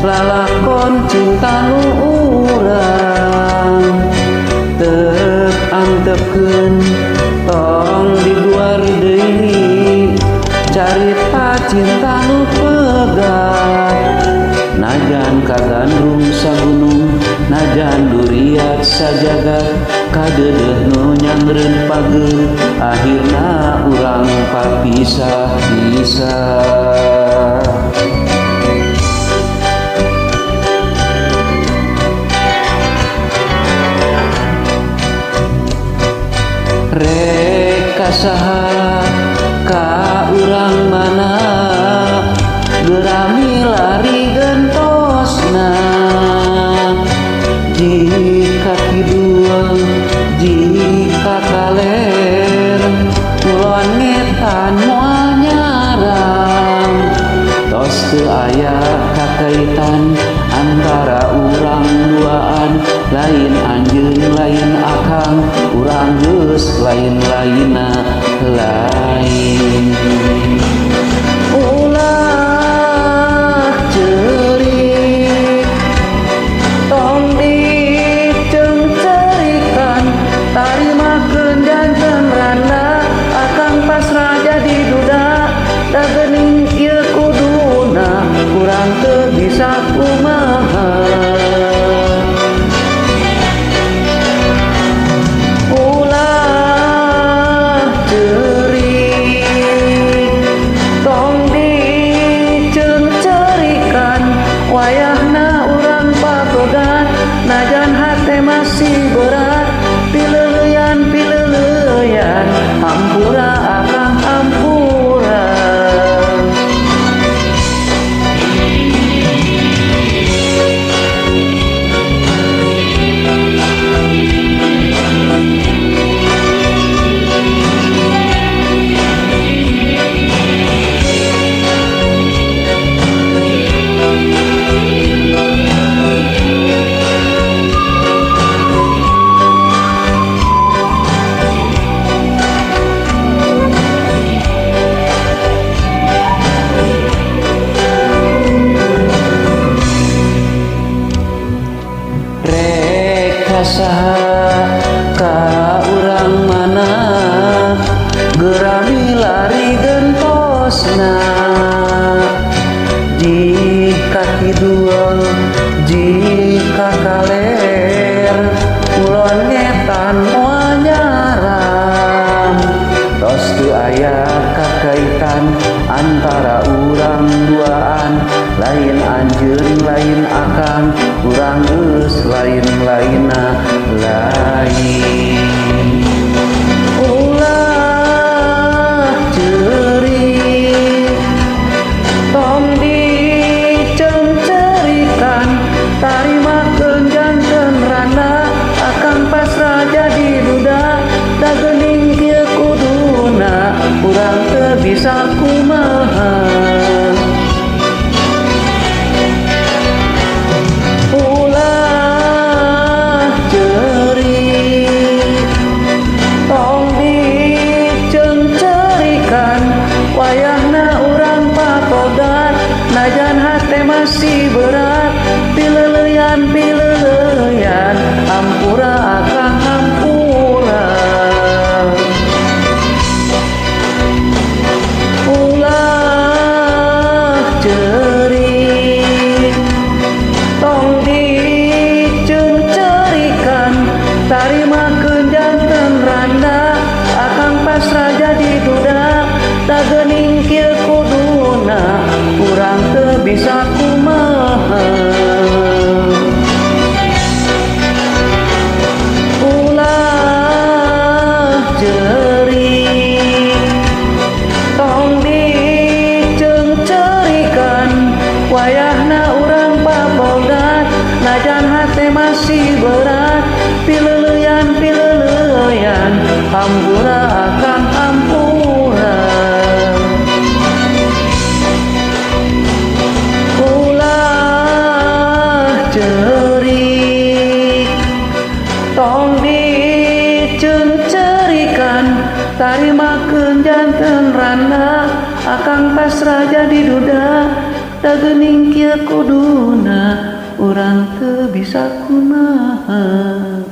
Lalakon cinta nu urang teu antepkeun, tong diguar deui carita cinta nu pegat. Najan kagandrung sagunung, najan duriat sajagat, kadeudeuh nu nyangreun pageur, akhirna urang papisah-pisah. Rek ka saha, ka urang mana, geura milari gentosna, jika kidul jika kaler, kulon ngetan moal nyarang. Tos teu aya kakaitan antara urang duaan, lain anjeun lain akang, urang geus lain-lainna lain. Ulah ceurik, tong diceungceurikan, tarimakeun janten randa, akang pasrah jadi duda. Da geuning ieu kuduna, urang teu bisa kumaha. Ulah ceurik, tong diceungceurikan, wayahna urang papegat, najan hate masih berat. Pileuleuyan pileuleuyan, hampura akang hampura. Rek ka saha, ka urang mana, geura milari gentosna, jika kidul jika kaler, kulon ngetan moal nyaram. Tos teu aya kakaitan antara urang duaan, lain anjeun lain akang, urang geus lain-lainna lain. Ulah ceurik, tong diceungceurikan, tarimakeun janten randa, akang pasrah jadi duda. Da geuning kieu kuduna, urang teu bisa kumaha. Ulah ceurik, tong diceungceurikan, wayahna urang papegat, najan hate masih berat. Pileuleuyan pileuleuyan, hampura akang hampura. Ulah ceurik, tong diceungceurikan, tarimakeun janten randa, akang pasrah jadi duda. Da geuning kieu kuduna, urang teu bisa kumaha. Ulah ceurik, tong diceungceurikan, wayahna urang papegat, najan hate masih berat. Pileuleuyan pileuleuyan, hampura akang hampura. Ulah ceurik, tong diceungceurikan, tarimakeun janten randa, akang pasrah jadi duda. Da geuning kieu kuduna, urang teu bisa kumaha.